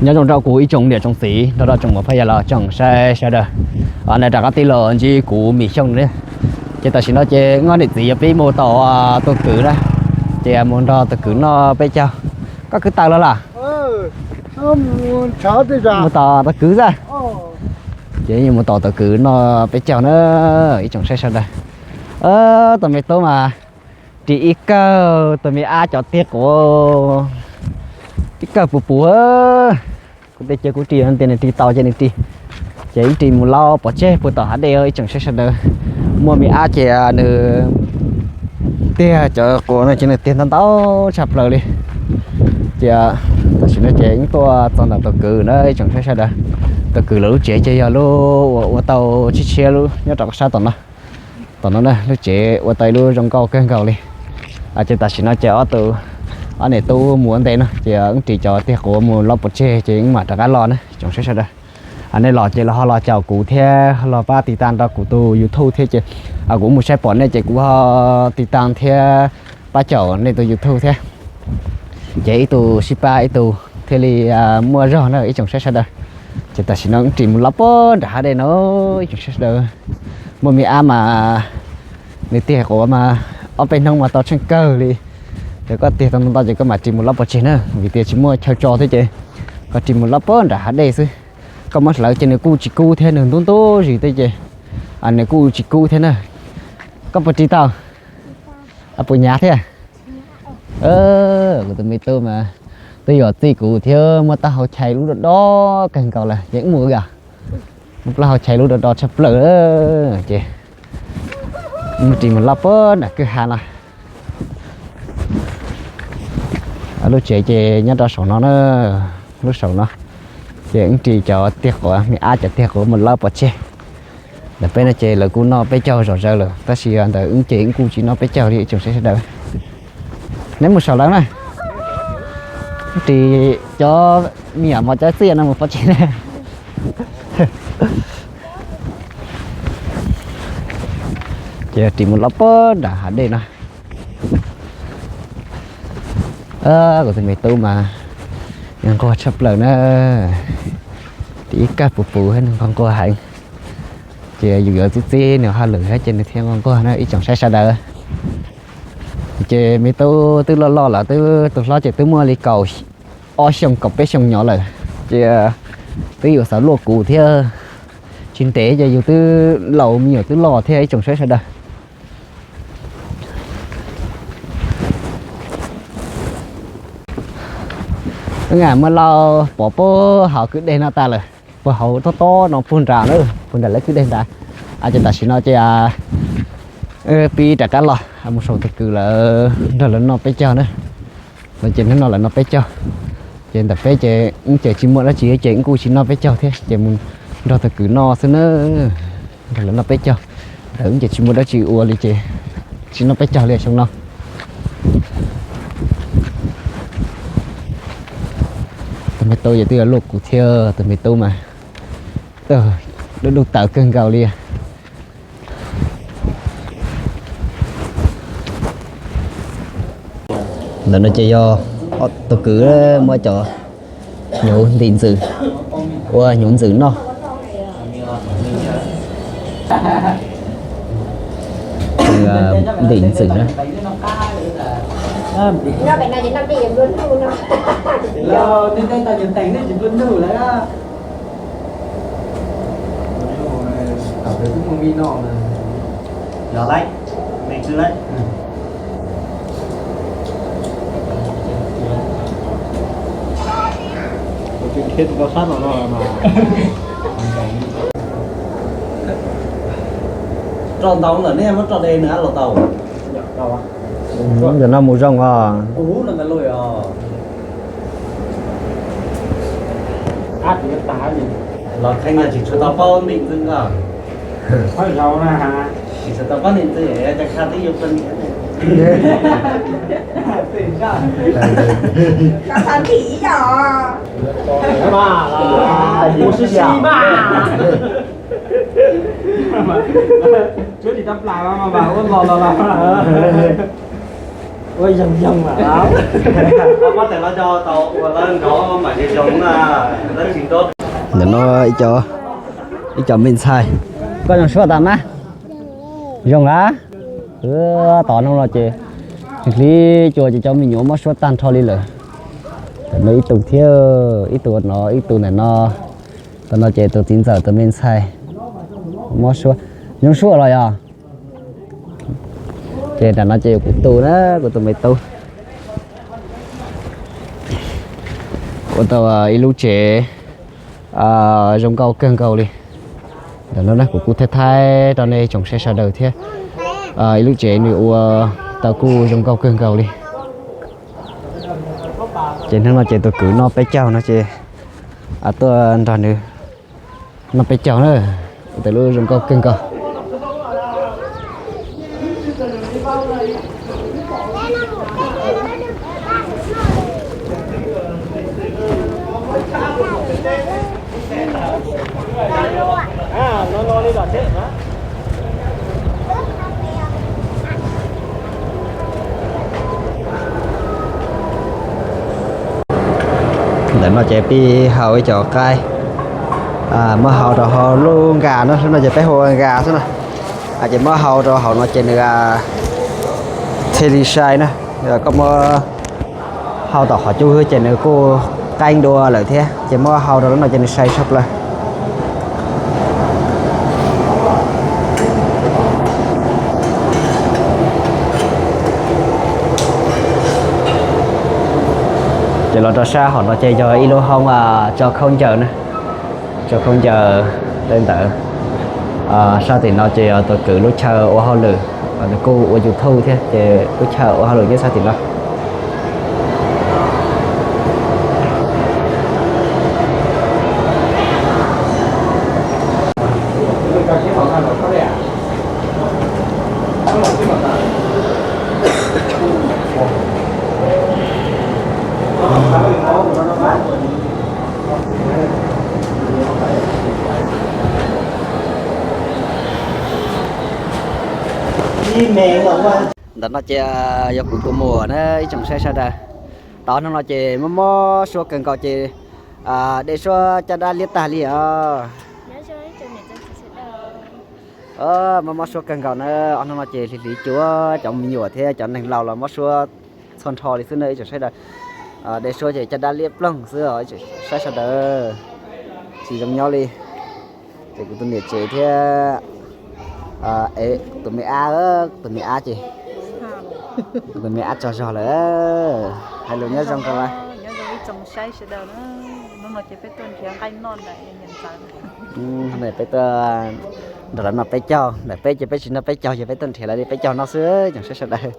Nyob zoo rau kuv ib tsoom niam tsoom txiv nrog rau tsoom muam phab yam los tsoom saib sawv daws. Nws rov qab tij los ntsib kuv Mim Xyooj ne. Ces tam sim no ces nkawd niam txiv yuav pib mus tom tus kwv na, ces mus nrog tus kwv noj peb caug. Koj kwv tawm los lawm? Mus tom tus kwv xwb. Ces yuav mus tom tus kwv noj peb caug na, ib tsoom saib sawv daws. Tus me tub mas ris ib kawg, tus me ab cov tiag quav ib kawg puv puv. Kuv tej cia kuv ris tias nws ris tau ces nws ris. Ces ib ris mus laub pov tseg puag tom hav dej ib tsoom saib sawv daws. Muaj me ab ces nws tiag cov quav no ces nws tiag ntau ntau tshaj plaws li. Ces tam sim no ces yeej tuaj txog ntawm tus kwv na ib tsoom saib sawv daws. Tus kwv lawv lub tsev ces yog lub uas ua tau tshiab tshiab lub nyob rau sab tom no. Tom no na lub tsev ua tau ib lub zoo nkauj kawg nkaus li. Ces tam sim no ces ob tug, ob niam tub mus ua ntej no ces wb ris cov tiag quav mus laub pov tseg ces wb mam rov qab los na tsoom saib sawv daws. Nej los ces los ho los caum kuv thiab los pab tiv tas rau kuv tus YouTube thiab ces kuv mus saib pom nej ces kuv ho tiv tas thiab pab caum nej tus YouTube thiab. Ces ib tug sib pab ib tug thiaj li muaj zog na ib tsoom saib sawv daws. Ces tam sim no wb ris mus laub pog nram hav dej no ib tsoom saib sawv daws. Muaj me ab mas nws tiag quav mas ob peb hnub mas tau tsheej kawg li. Ces koj tiag tau ntau ntau ces koj mam ris mus laub pov tseg na, vim tias tsis muaj chaw tso thiab ces koj ris mus laub pog nram hav dej xwb. Koj muab hlawv ces nws kuj tsis kub thiab, nws ntub ntub zis thiab ces nws kuj tsis kub thiab na. Koj puas ris tau? Puas hnyav thiab? Kuv tus me tub mas twb yuav txij kuv thiab, muab taub hau chais lub do do kawg nkaus lawm ces wb mus os. Muab taub hau chais lub do do tshaj plaws ces wb mus ris mus loj puag nram kwj ha no. Lub tsev ces nyob rau saum no na, lub saum no. Ces wb ris cov tiag quav, me ab cov tiag quav mus lawb pov tseg. Ntawm peb no ces lawv kuj noj peb caug zom zaws lawm, tab sis ntawm wb ces wb kuj tsis noj peb caug li tsoom saib sawv daws. Neb mus saum lawv na, ris cov me nyuam mos cov txiaj no mus pov tseg na. Ces ris mus loj puag nram hav dej no. Kuv tus me tub mas nquag tshaj plaws na, ris ib kawg puv puv thiab nws nquag nquag heev. Ces yus yuav txib txib nws hauj lwm thiab ces nws thiaj nquag nquag na ib tsoom saib sawv daws. Ces me tub twb loj loj lawm, twb tus hlob ces twb muaj li kaum ob xyoos kaum peb xyoos nyob lawm, ces twb yuav xav luaj kuv thiab. Tsis ntev ces yus twb laus me nyuam twb loj thiab ib tsoom saib sawv daws. Muaj laus pov puag hauv kwj deg no tas lawm, puag hauv tob tob no puag nrad na, puag nram lawv kwj deg nrad. Ces tam sim no ces pib rov qab los mus saum tus kwv lawv nrog lawv noj peb caug na. Lawv ces hnub no lawv noj peb caug, ces ntawm peb ces wb ces tsis muaj dab tsi ces wb kuj tsis noj peb caug thiab ces mus nrog tus kwv noj xwb na. Nrog lawv noj peb caug, ntawm wb ces tsis muaj dab tsi ua li ces tsis noj peb caug li xyoo no. Tus me tub ces twb yuav luaj kuv thiab, tus me tub mas dub dub tawv kawg nkaus li. Ntawm no ces yog tus kwv muab cov hnyuv ntim ntxwm, ua hnyuv ntxwm noj. Ntim ntxwm na. Rau ntau lawm nej muab rau de nws los tau. Ntawm no mus zoo os. Los kheej tsis tshua tau paub ntim ntxwg os. Tsis tshua tau paub ntim ntxwg, cas kha twb yuav pw niam. Ntawm no ib co me ntxhais, koj zoo suab tas na? Zoo a. Tom hnub no ces hlib cua ces cov me nyuam mob suab tag nrho li lawm. Tam no ib tug thiab, ib tug no, ib tug ntawm no. Tam no ces tus txiv ntxawm tus me ntxhais mob suab, zoo suab los yog. Ces tam no ces kuv tus na, kuv tus me tub ua tau ib lub tsev zoo nkauj kawg nkaus li. Ntawm no na kuv kuj thaij thaij rau nej tsoom saib sawv daws thiab. Ib lub tsev nws ua tau kuj zoo nkauj kawg nkaus li. Ces hnub no ces tus kwv noj peb caug no ces tuaj nrog nws noj peb caug na, ua tau lub zoo nkauj kawg nkaus. Ntawm no ces peb haus ib co qaib, muab hau rau hauv lub nkas na, lub no ces peb hu ua nkas xwb na. Ces muab hau rau hauv no ces nws thiaj li sai na. Koj muab hau tom qhov cub xwb ces nws kuj qeeb dua lawm thiab, ces muab hau rau lub no ces nws sai tshaj plaws. Ces los rau sab hauv no ces yog ib lub hoob tso khaub ncaws na, tso khaub ncaws tej ntawd. Sab tim no ces yog tus kwv lub chaw ua hauj lwm, nws kuj ua YouTube thiab ces lub chaw ua hauj lwm nyob sab tim no. Ntawm no ces yog kuv tus muam na ib tsoom saib sawv daws. Tau hnub no ces mob mob suab kawg nkaus ces de suab caj dab liab tag li os. Mob mob suab kawg nkaus na, ob hnub no ces hliv hliv cua, cov me nyuam thiab cov neeg laus los mob suab txhua nrho li xwb na ib tsoom saib daws. De suab ces caj dab liab ploog xwb os ib tsoom saib sawv daws, tsis zoo nyob li. Ces kuv tus niam tsev thiab tus me ab, tus me ab ces, tus me ab tsaug zog lawm. Hais lus nyob zoo rau peb tuaj nrog lawv noj peb caug, ntawm peb ces peb tsis noj peb caug ces peb tuaj nrhiav lawv li peb caug noj xwb tsoom saib sawv daws.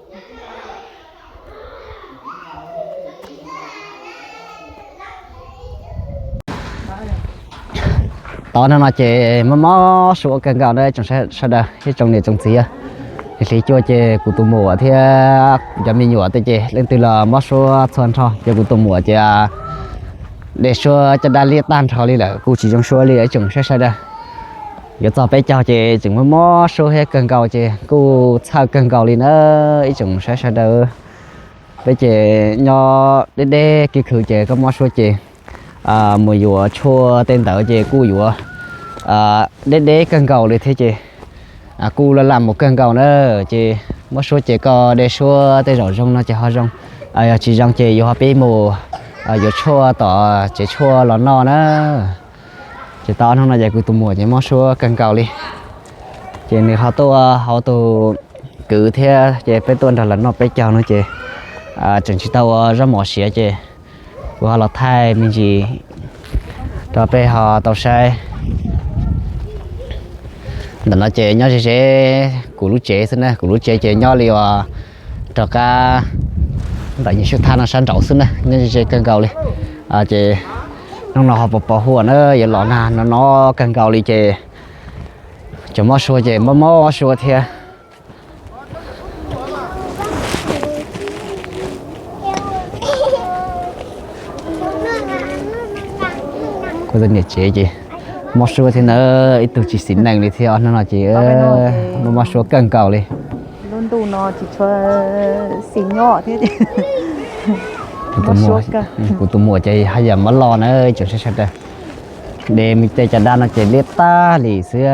Tau hnub no ces mob mob suab kawg nkaus na tsoom saib sawv daws thiab tsoom niam tsoom txiv. Hliv hliv cua ces kuv tus muam thiab cov me nyuam tej ces leej twg los mob suab txhua nrho, ces kuv tus muam ces de suab caj dab liab tag nrho li lawm kuj tsis zoo suab li ib tsoom saib sawv daws. Yuav txog peb caug ces tseem mob mob suab thiab kawg nkaus ces kuj txhawj kawg nkaus li na ib tsoom saib sawv daws. Peb ces nyob deb deb kiag khwv ces koj mob suab ces mus yuav tshuaj tej ntawd ces kuj yuav deb deb kawg nkaus li thiab ces kuj laj laj mus kawg nkaus na. Ces mob suab ces koj de suab tej zaum zoo no ces ho zoo, yog tsis zoo ces yuav ho pib mus yuav tshuaj tom tsev tshuaj los noj na. Ces tau ob hnub no ces kuv tus muam ces mob suab kawg nkaus li, ces nws ho tuaj hauv tus kwv thiab ces peb tuaj nrog lawv noj peb caug no ces tseem tsis tau ua zaub mov siav ces kuv ho los thaij me ntsis rau peb ho tau saib. Ntawm no ces nyob ze ze kuv lub tsev xwb na, kuv lub tsev ces nyob li uas rov qab ntawm yim sub thaj no sab nraud xwb na, nyob ze ze kawg nkaus li. Ces hnub no ho pos pos huaj na, yuav los nag no no kawg nkaus li ces cov mob suab ces mob mob suab thiab. Kuv tus niam tsev ces mob suab thiab na, ib tug tsis xis neej li thiab, ob hnub no ces mob mob suab kawg nkaus li. Lub ntuj no tsis tshua xis nyob thiab. Kuv tus muam ces haj yam mob loj na, tseem sawv sawv daws de me tej caj dab no ces liab tag li xwb.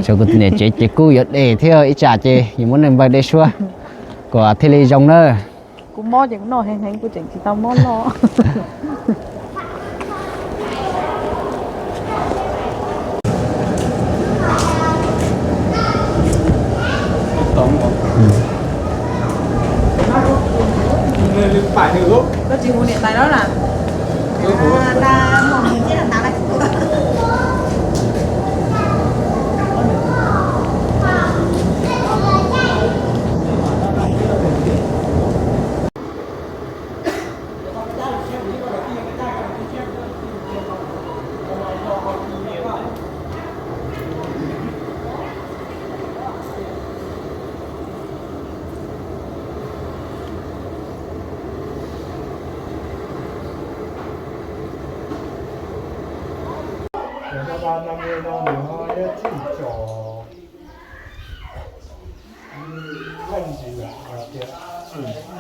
Tshuav kuv niam tsev ces kuj yuav de thiab, ib tsam ces yus muab nws npawg de suab kom thiaj li zoo na. Kuv mob ces kuv noj heev heev, kuv tseem tsis tau mob loj. Koj tsis hu niam tais lawm na?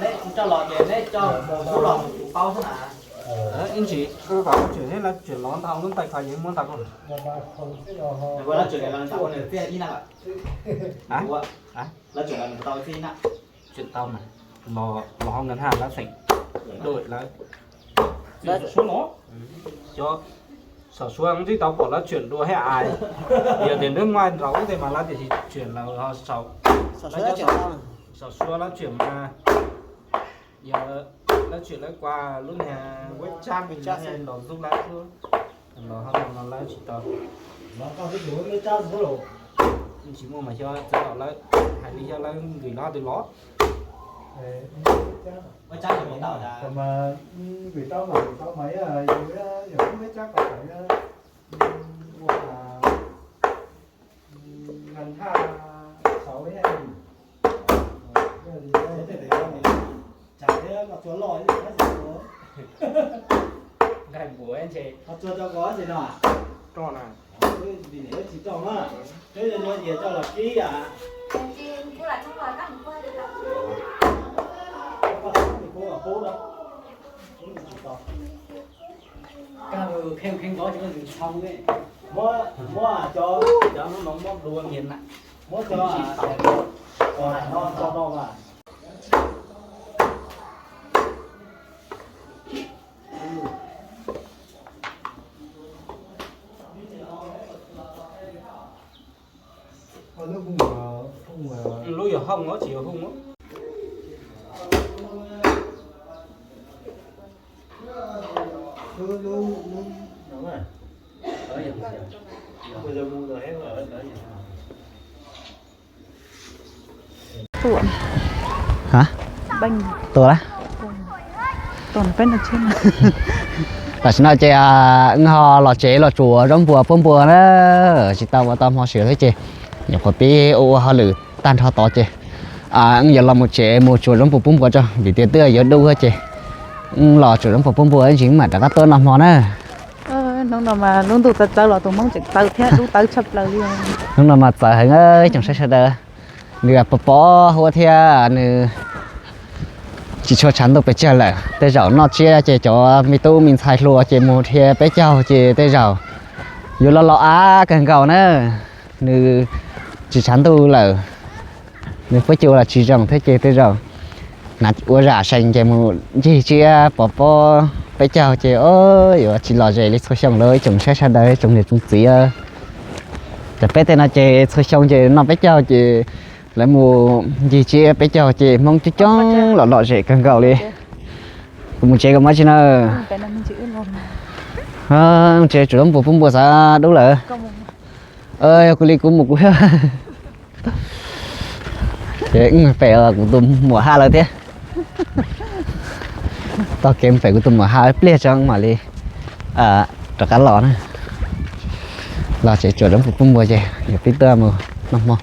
Neb tsis coj los ces neb coj mus xub los mus kuv paub xwb na. Ib ntsis, lawv tsuam los ntau lub ntaj kho yeej muab ntau koj. Lawv tsuam los nws tau txij ib na. Lawv tsuam los nws tau txij ib na. Tsuam tau mas, los hauv nkawd haj lawv feem dua lawv. Cov saum suav tsis tau pom lawv tsuam dua thiab as. Yog tias nws muaj nraum ub tej mas lawv tiam sis tsuam lawm ho saum, saum suav lawv tsuam mas, yog lawv tsuam lawv kua lub niag web cam los zub lawv, los ho no lawv tsis tau. Tsis muaj mas xyov txawv los lawv hais li xyov lawv nkws los twg los. Web cam los tau mas, nkws tau mas nkws tau mas yog yus web cam kom ua ngành ha sáu với hai nghìn. Chả thế mà chùa lọ chứ, nó gì chùa. Nqaij npuas ntshe ho tsuag rau koj ntsis no. Roj na. Vim niam tsis rau na. Twb yuav nyias coj los kib yam. Muab, muab cov, cov no muab dua nyias na. Muab cov, cov no coj no mas. Lub yog hooj tsis yog hooj. Tua la. Tam sim no ces wb ho los tsev los tsuav zaub npua pub npua na, tsis tau ua tau hmo siav thiab ces nyuam qhuav pib ua ua hauj lwm tag nrho tod ces wb yuav los mus tsev mus tsuav zaub npua pub npua tso vim tias twb yuav dub thiab ces wb los tsuav zaub npua pub npua ib ntsis mam rov qab tuaj noj hmo na. Hnub no mas lub ntuj txawv txawv los tus hmoob tseem txawv thiab dub tawv tshaj plaws li. Hnub no mas txawv heev ib tsoom saib sawv daws. Nws pov pob huab thiab nws tsis tshua tshav ntuj pes tsawg lawm. Tej zaum noj tsiab ces cov me tub me ntxhais hluas ces mus dhia peb caug ces tej zaum yuav loj loj av kawg nkaus na. Nws tsis tshav ntuj lawm, nws huab cua los tsis zoo thiab ces tej zaum hnav ua zam sees ces mus ncig tsiab pov pob peb caug ces yuav tsis lom zem li txhua xyoo lawm ib tsoom saib sawv daws tsoom niam tsoom txiv. Ces peb tej no ces txhua xyoo ces noj peb caug ces lawv mus ncig tsiab peb caug ces Hmoob coob coob los lom zem kawg nkaus li. Kuv mus tsev kom muaj tsi na. Tsev tsuas lub npus pub npua xav dub lawm. Yog kuv li kuv mus kuv. Ces pem kuv tus muam haj lawm thiab. Tog kev pem kuv tus muam haj ib pliag tso mam li rov qab los na. Los tsev tsuas lub npus pub npua ces yog peb tuaj mus noj hmo.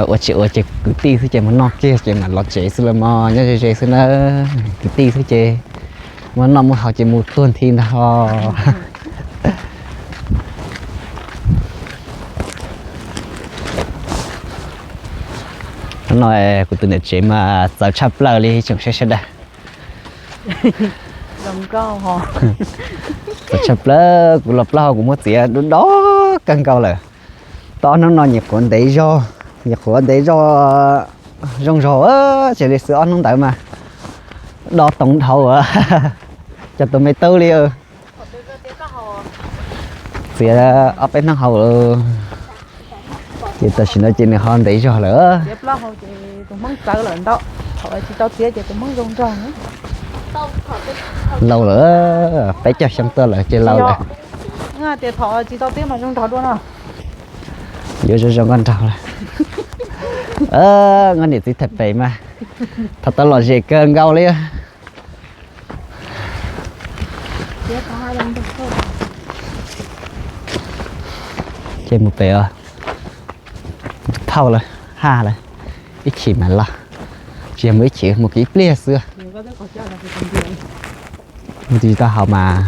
Ua tsis ua ces kwv tij xwb ces mus noj kiag ces mam los tsev xwb los mas nyob ze ze xwb na. Kwv tij xwb ces muaj noj muaj haus ces mus tuag nthi ntag ho. Hnub no kuv tus niam tsev mas txawv tshaj plaws li tsoom saib sawv daws. Txawv tshaj plaws, kuv los plaub hau kuv muab txiav dub dob kawg nkaus lawm. Tau ob hnub no nyuam qhuav ntev zog, nyuam qhuav ntev zog zoo zog, tsis li xwb ob hnub ntawd mas do toov dhau cov tus me tub li. Txiav ob peb hnub hau lawm, ces tam sim no ces nws ho ntev zog lawm. Laus lawm, peb caug xyoo tuaj lawm ces laus lawm. Yuav zoo zoo nkauj nraug lawm. Nkauj niam txiv thaj pem mas thaum tau lom zem kawg nkaus li. Ces mus pem os, phauj lawm, haj lawm, ib chim mam los. Tsis yog mus ib chim, mus kiag ib pliag xwb. Mus tsis tau haus mas.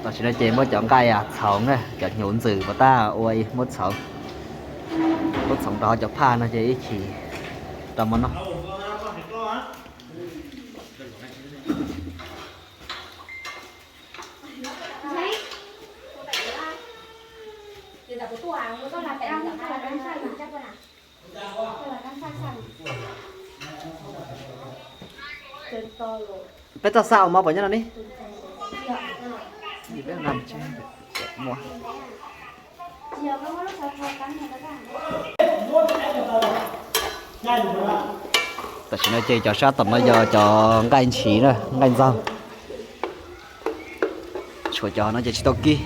Tam sim no ces muab cov nqaij txhoov na, cov hnyuv ntxwm puas tab ua muab txhoov, muab txhoov rau hauv cov phaj no ces ib chim rau mov noj. Peb txoj xaj ua mov puas nyob no ne? Tam sim no ces cov sab tom no yog cov nqaij ntshis na, nqaij ntxaug. Tshuav cov no ces tsis tau kib.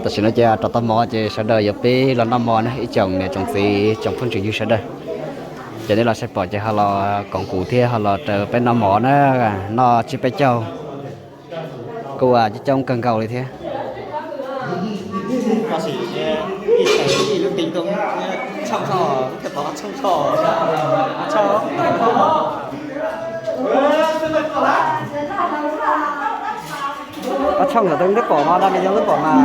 Tam sim no ces rau tau mov ces sawv daws yuav pib los noj mov na ib tsoom niam tsoom txiv tsoom phooj tsoom ywg sawv daws. Ces nej los saib pom ces ho los koom kuv thiab ho los raws peb noj mov na, noj tsib peb caug, kuj coob coob kawg nkaus li thiab. Ob tshooj ntawm twb pom mas, dab li yog twb pom mas.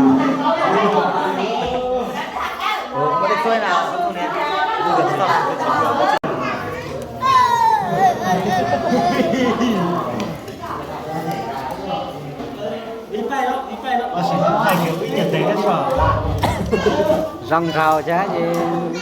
Zoo nraug thiab ces.